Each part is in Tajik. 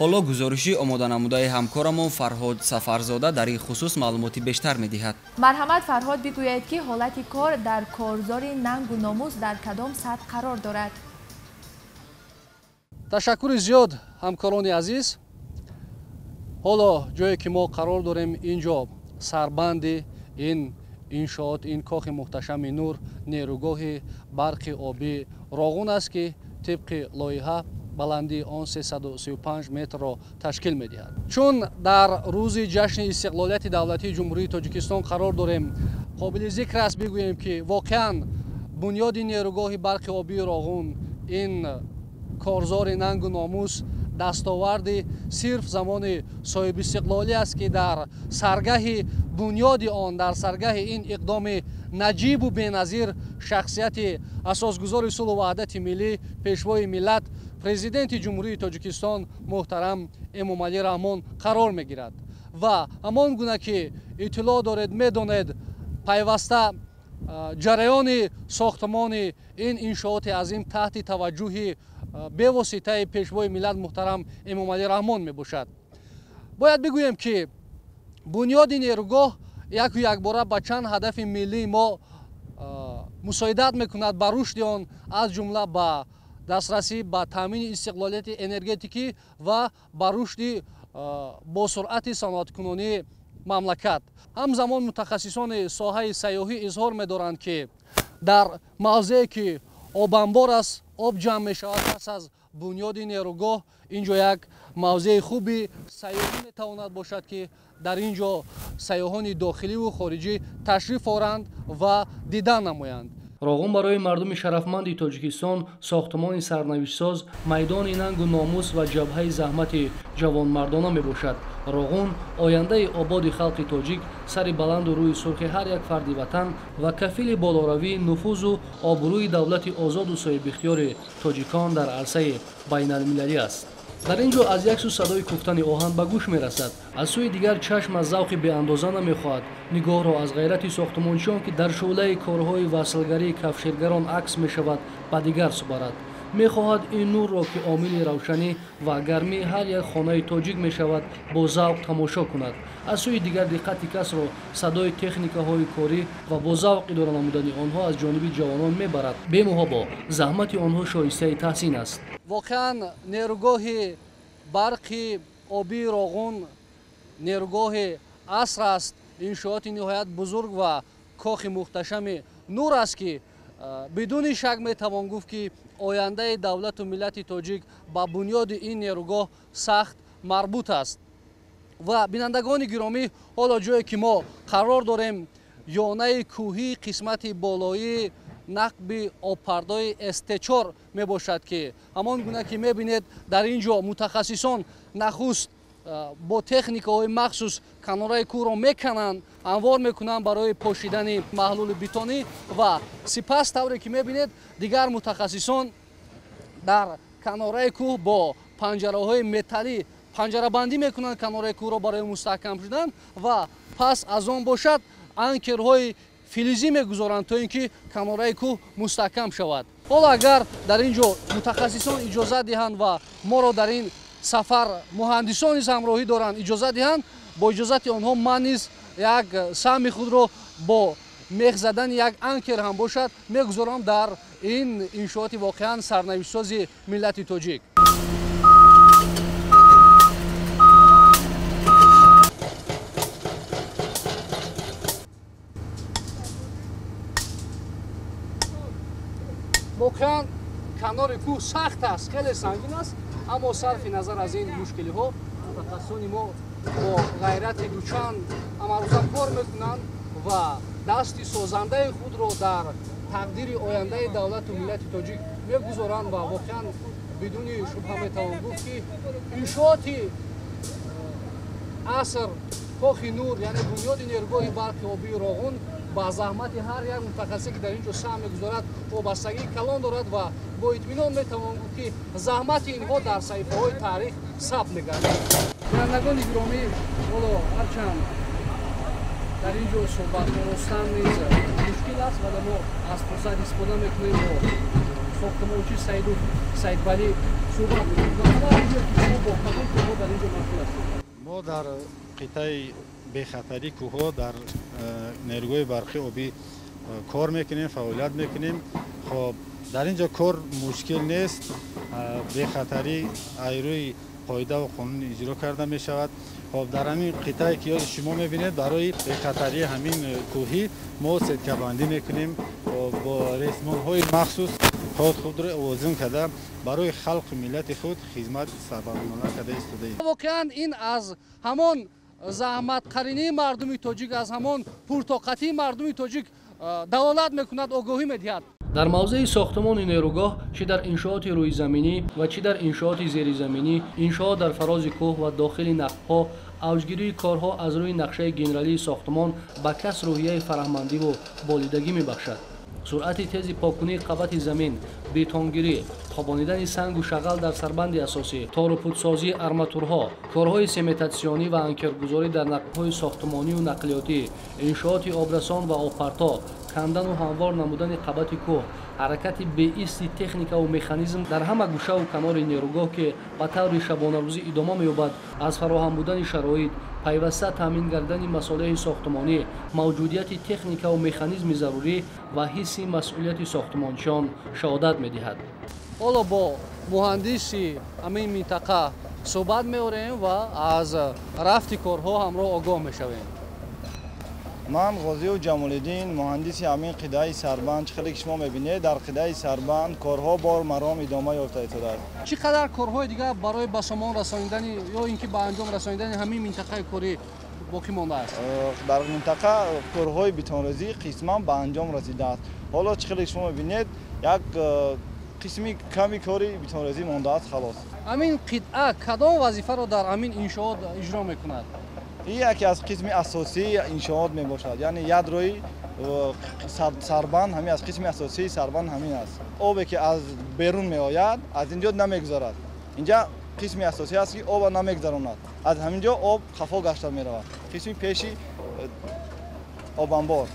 Ҳоло гузориши омоданамудаи ҳамкорамон Фарҳод Сафарзода дар ин хусус маълумоти бештар медиҳад. Марҳамат, Фарҳод, бигӯед, ки ҳолати кор дар корзори нангу номус дар кадом сатҳ қарор дорад? Ташаккури зиёд, ҳамкорони азиз. Ҳоло ҷое ки мо қарор дорем, ин ҷо сарбанди ин иншоот, ин кохи муҳташами нур, нерӯгоҳи барқи обӣ Роғун аст, ки тибқи лоиҳа баландии он 335 метрро ташкил медиҳад. Чун дар рӯзи ҷашни истиқлолияти давлатии Ҷумҳурии Тоҷикистон қарор дорем, қобили зикр аст бигӯем, ки воқеан бунёди нерӯгоҳи барқи обии Роғун, ин корзори нангу номус, дастоварди сирф замони соҳибистиқлолӣ аст, ки дар саргаҳи бунёди он, дар саргаҳи ин иқдоми наҷибу беназир шахсияти асосгузори сулҳу ваҳдати миллӣ, пешвои миллат, президенти Ҷумҳурии Тоҷикистон муҳтарам Эмомалӣ Раҳмон қарор мегирад. Ва ҳамон гуна ки иттилоъ доред, медонед, пайваста ҷараёни сохтмони ин иншооти азим таҳти таваҷҷӯҳи бевоситаи пешвои миллат муҳтарам Эмомалӣ Раҳмон мебошад. Бояд бигӯем, ки бунёди нерӯгоҳ яку якбора ба чанд ҳадафи миллии мо мусоидат мекунад ба рушди он, аз ҷумла ба дастрасӣ ба таъмини истиқлолияти энергетикӣ ва ба рушди босуръати саноаткунонии мамлакат. Ҳамзамон мутахассисони соҳаи сайёҳӣ изҳор медоранд, ки дар мавзее ки обанбор аст, об ҷамъ мешавад, пас аз бунёди нерӯгоҳ ин ҷо як мавзеи хуби сайёҳӣ метавонад бошад, ки дар ин ҷо сайёҳони дохиливу хориҷӣ ташриф оранд ва дидан намоянд. Роғун барои мардуми шарафманди Тоҷикистон сохтмони сарнавиштсоз, майдони нангу номус ва ҷабҳаи заҳмати ҷавонмардона мебошад. Роғун ояндаи ободи халқи тоҷик, сари баланду рӯи сурхи ҳар як фарди ватан ва кафили болоравии нуфузу обрӯи давлати озоду соҳибихтиёри тоҷикон дар арсаи байналмилалӣ аст. Дар ин ҷо аз як сӯ садои куфтани оҳан ба гӯш мерасад, аз сӯи дигар чашм аз завқи беандоза намехоҳад нигоҳро аз ғайрати сохтмончиён, ки дар шӯълаи корҳои васлгарии кафшергарон акс мешавад, ба дигар сӯ барад. Мехоҳад ин нурро, ки омили равшанӣ ва гармии ҳар як хонаи тоҷик мешавад, бо завқ тамошо кунад. Аз сӯи дигар диққати касро садои техникаҳои корӣ ва бо завқ идора намудани онҳо аз ҷониби ҷавонон мебарад. Бемуҳобо заҳмати онҳо шоистаи таҳсин аст. Воқеан нерӯгоҳи барқи обии Роғун нерӯгоҳи аср аст, иншооти ниҳоят бузург ва кохи муҳташами нур аст, ки бидуни шак метавон гуфт, ки ояндаи давлату миллати тоҷик ба бунёди ин нерӯгоҳ сахт марбут аст. Ва бинандагони гиромӣ, ҳоло ҷое ки мо қарор дорем, ёнаи кӯҳии қисмати болоии нақби обпардои СТ4 мебошад, ки ҳамон гуна ки мебинед, дар ин ҷо мутахассисон нахуст бо техникаҳои махсус канораи кӯҳро мекананд, ҳамвор мекунанд барои пошидани маҳлули бетонӣ ва сипас тавре ки мебинед, дигар мутахассисон дар канораи кӯҳ бо панҷараҳои металлӣ панҷарабандӣ мекунанд канораи кӯҳро барои мустаҳкам шудан ва пас аз он бошад анкерҳои филизӣ мегузоранд, то ин ки канораи кӯҳ мустаҳкам шавад. Ҳоло агар дар ин ҷо мутахассисон иҷозат диҳанд ва моро дар ин сафар муҳандисон низ ҳамроҳӣ доранд, иҷозат диҳанд, бо иҷозати онҳо ман низ як саҳми худро бо мех задани як анкер ҳам бошад мегузорам дар ин иншооти воқеан сарнавиштсози миллати тоҷик. Воқеан канори кӯҳ сахт аст, хеле сангин аст, аммо сарфи назар аз ин мушкилиҳо мутахассисони мо бо ғайрати дучанд ҳамарӯза кор мекунанд ва дасти созандаи худро дар тақдири ояндаи давлату миллати тоҷик мегузоранд. Ва воқеан бидуни шубҳа метавон гуфт, ки иншооти аср, кохи нур, яъне бунёди нерӯгоҳи барқи обии Роғун ба заҳмати ҳар як мутахассисе, ки дар ин ҷо саҳм мегузорад, вобастагии калон дорад ва бо итминон метавон гуфт, ки заҳмати инҳо дар саҳифаҳои таърих сабт мегардад. Бинандагони гиромӣ, ҳоло ҳарчанд дар ин ҷо суҳбат оростан низ мушкил аст, вале мо аз фурсат истифода мекунем, бо сохтмончи Саиду Саидвалӣ суҳбат мекунем. Ва ин ҷо ки шумо бо кадом корҳо Мо дар қитъаи бехатарии кӯҳҳо дар нерӯгоҳи барқи обӣ кор мекунем, фаъолият мекунем. Хоб, дар ин ҷо кор мушкил нест, бехатарӣ айрӯи қоидаву қонун иҷро карда мешавад. Хоб, дар ҳамин қитъае ки ёди шумо мебинед, барои бехатарии ҳамин кӯҳӣ мо сеткабандӣ мекунем бо ресмонҳои махсус, худро овозун карда барои халқу миллати худ хизмат сарбаландона карда истодаем. Воқеан ин аз ҳамон заҳматқаринии мардуми тоҷик, аз ҳамон пуртоқатии мардуми тоҷик далолат мекунад, огоҳӣ медиҳад. Дар мавзеи сохтмони нерӯгоҳ, чӣ дар иншооти рӯизаминӣ ва чӣ дар иншооти зеризаминӣ, иншоот дар фарози кӯҳ ва дохили нақбҳо, авҷгирии корҳо аз рӯи нақшаи генералии сохтмон ба кас рӯҳияи фараҳмандиву болидагӣ мебахшад. Суръати тези покунии қабати замин, бетонгирӣ, хобонидани сангу шағал дар сарбанди асосӣ, торупудсозии арматурҳо, корҳои сементатсионӣ ва анкергузорӣ дар нақбҳои сохтмонию нақлиётӣ, иншооти обрасон ва обпарто, кандану ҳамвор намудани қабати кӯҳ, ҳаракати беисти техникаву механизм дар ҳама гӯшаву канори нерӯгоҳ, ки ба таври шабонарӯзӣ идома меёбад, аз фароҳам будани шароит, пайваста таъмин гардани масолеҳи сохтмонӣ, мавҷудияти техникаву механизми зарурӣ ва ҳисси масъулияти сохтмончиён шаҳодат медиҳад. Ҳоло бо муҳандиси ҳамин минтақа суҳбат меорем ва аз рафти корҳо ҳамроҳ огоҳ мешавем. Ман Ғозиев Ҷамолиддин, муҳандиси ҳамин қитъаи сарбанд. Чӣ хеле ки шумо мебинед, дар қитъаи сарбанд корҳо бор маром идома ёфта истодааст. Чӣ қадар корҳои дигар барои ба сомон расонидани ё ин ки ба анҷом расонидани ҳамин минтақаи корӣ боқӣ мондааст? Дар минтақа корҳои бетонрезӣ қисман ба анҷом расидааст. Ҳоло чӣ хеле ки шумо мебинед, як қисми ками кори бетонрезӣ мондааст, халос. Ҳамин қитъа кадом вазифаро дар ҳамин иншоот иҷро мекунад? Ин яке аз қисми асосии иншоот мебошад, яъне ядрои сарбанд ҳамин аз қисми асосии сарбанд ҳамин аст. Обе ки аз берун меояд, аз инҷо намегузарад. Инҷа қисми асосӣ аст, ки обро намегузаронад. Аз ҳамин ҷо об хафо гашта меравад. Қисми пеши обанбор.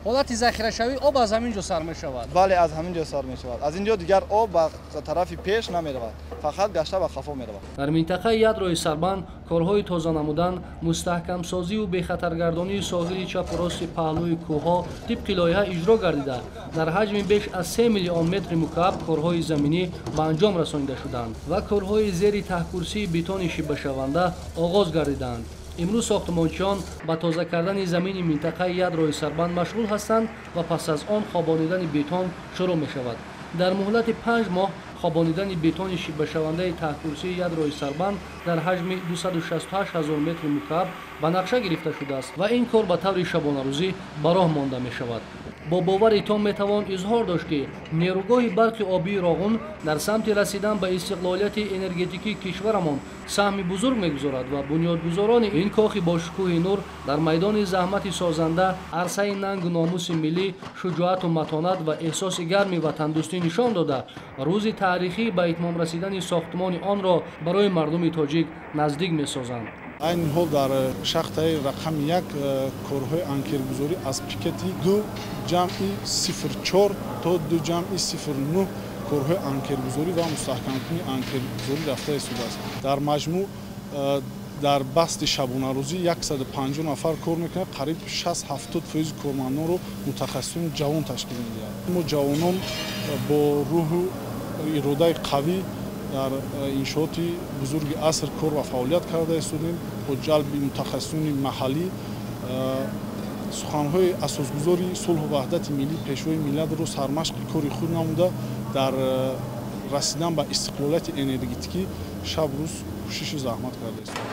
Ҳолати захирашавии об аз ҳамин ҷо сар мешавад? Бале, аз ҳамин ҷо сар мешавад. Аз ин ҷо дигар об ба тарафи пеш намеравад, фақат гашта ба хафо меравад. Дар минтақаи ядрои сарбанд корҳои тоза намудан, мустаҳкамсозию бехатаргардонии соҳили чапу рости паҳлӯи кӯҳҳо тибқи лоиҳа иҷро гардида, дар ҳаҷми беш аз 3 миллион метри мукааб корҳои заминӣ ба анҷом расонида шуданд ва корҳои зери таҳкурсии бетони шибашаванда оғоз гардиданд. Имрӯз сохтмончиён ба тоза кардани замини минтақаи ядрои сарбанд машғул ҳастанд ва пас аз он хобонидани бетон шурӯъ мешавад. Дар муҳлати 5 моҳ хобонидани бетони шибашавандаи таҳкурсии ядрои сарбанд дар ҳаҷми 268 ҳазор метри мукааб ба нақша гирифта шудааст ва ин кор ба таври шабонарӯзӣ ба роҳ монда мешавад. Бо бовари том метавон изҳор дошт, ки нерӯгоҳи барқи обии Роғун дар самти расидан ба истиқлолияти энергетикии кишварамон саҳми бузург мегузорад ва бунёдгузорони ин кохи бошукӯҳи нур дар майдони заҳмати созанда, арсаи нангу номуси миллӣ, шуҷоату матонат ва эҳсоси гарми ватандӯстӣ нишон дода, рӯзи таърихӣ ба итмом расидани сохтмони онро барои мардуми тоҷик наздик месозанд. Айни ҳол дар шахтаи рақами 1 корҳои анкергузорӣ аз пикети 2.04 то 2.09 корҳои анкергузорӣ ва мустаҳкамкунии анкергузорӣ рафта истодааст. Дар маҷмӯъ дар басти шабонарӯзӣ 150 нафар кор мекунад, қариб 60-70 фоизи кормандонро мутахассисони ҷавон ташкил медиҳад. Мо ҷавонон бо рӯҳу иродаи қавӣ дар иншооти бузурги аср кор ва фаъолият карда истодем. Бо ҷалби мутахассисони маҳаллӣ суханҳои асосгузори сулҳу ваҳдати миллӣ, пешвои миллатро сармашқи кори худ намуда, дар расидан ба истиқлолияти энергетикӣ шаб-рӯз кӯшишу заҳмат карда истодем.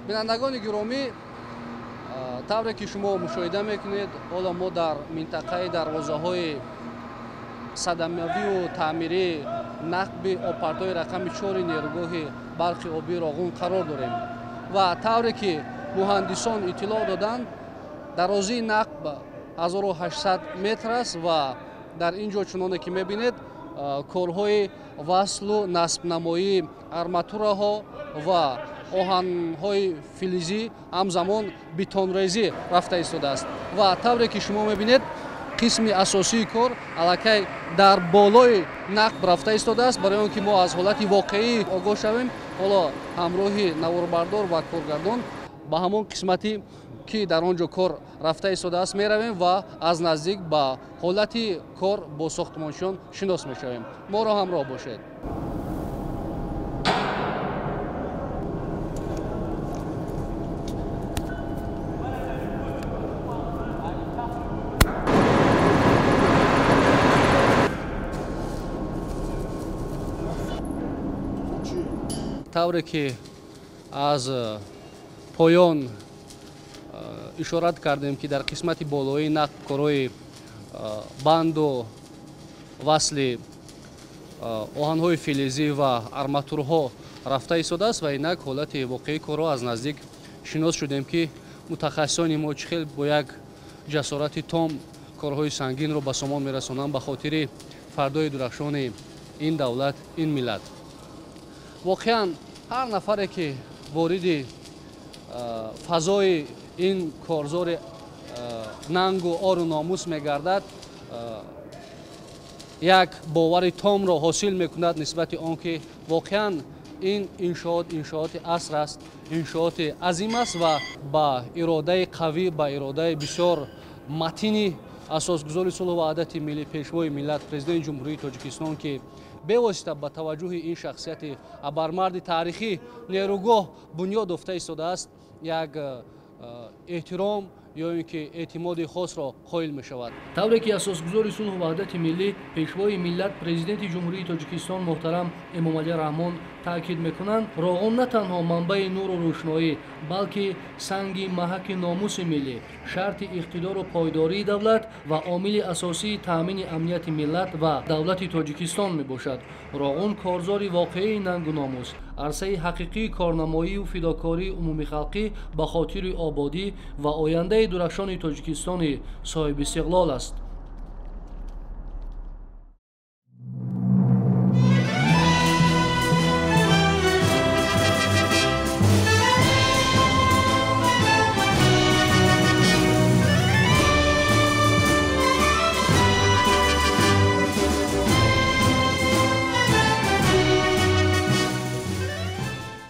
Бинандагони гиромӣ, тавре ки шумо мушоҳида мекунед, ҳоло мо дар минтақаи дарвозаҳои садамавию таъмирии нақби обпартои рақами 4 нерӯгоҳи барқи обии Роғун қарор дорем ва тавре ки муҳандисон иттилоъ доданд, дарозии нақб 1800 метр аст ва дар ин ҷо чуноне ки мебинед, корҳои васлу насбнамоии арматураҳо ва оҳанҳои филизӣ, ҳамзамон бетонрезӣ рафта истодааст. Ва тавре ки шумо мебинед, қисми асосии кор аллакай дар болои нақб рафта истодааст. Барои он ки мо аз ҳолати воқеӣ огоҳ шавем, ҳоло ҳамроҳи наворбардор ва коргардон ба ҳамон қисмати ки дар он ҷо кор рафта истодааст меравем ва аз наздик ба ҳолати кор бо сохтмончиён шинос мешавем. Моро ҳамроҳ бошед. Тавре ки аз поён ишорат кардем, ки дар қисмати болоии нақб корҳои банду васли оҳанҳои филизӣ ва арматурҳо рафта истодааст ва инак ҳолати воқеии корро аз наздик шинос шудем, ки мутахассисони мо чӣ хел бо як ҷасорати том корҳои сангинро ба сомон мерасонанд ба хотири фардои дурахшони ин давлат, ин миллат. Воқеан ҳар нафаре ки вориди фазои ин корзори нангу ору номус мегардад, як бовари томро ҳосил мекунад нисбати он ки воқеан ин иншоот иншооти аср аст, иншооти азим аст ва ба иродаи қавӣ, ба иродаи бисёр матини асосгузори сулҳу ваҳдати миллӣ, пешвои миллат, президенти Ҷумҳурии Тоҷикистон, ки бевосита ба таваҷҷӯҳи ин шахсияти абармарди таърихӣ нерӯгоҳ бунёд ёфта истодааст, як эҳтиром ё ин ки эътимоди хосро қоил мешавад. Тавре ки асосгузори сулҳу ваҳдати миллӣ, пешвои миллат, президенти Ҷумҳурии Тоҷикистон муҳтарам Эмомалӣ Раҳмон таъкид мекунанд, Роғун на танҳо манбаи нуру рӯшноӣ, балки санги маҳаки номуси миллӣ, шарти иқтидору пойдории давлат ва омили асосии таъмини амнияти миллат ва давлати Тоҷикистон мебошад. Роғун корзори воқеии нангу номус, арсаи ҳақиқии корнамоию фидокории умумихалқӣ ба хотири ободӣ ва ояндаи дурахшони Тоҷикистони соҳибистиқлол аст.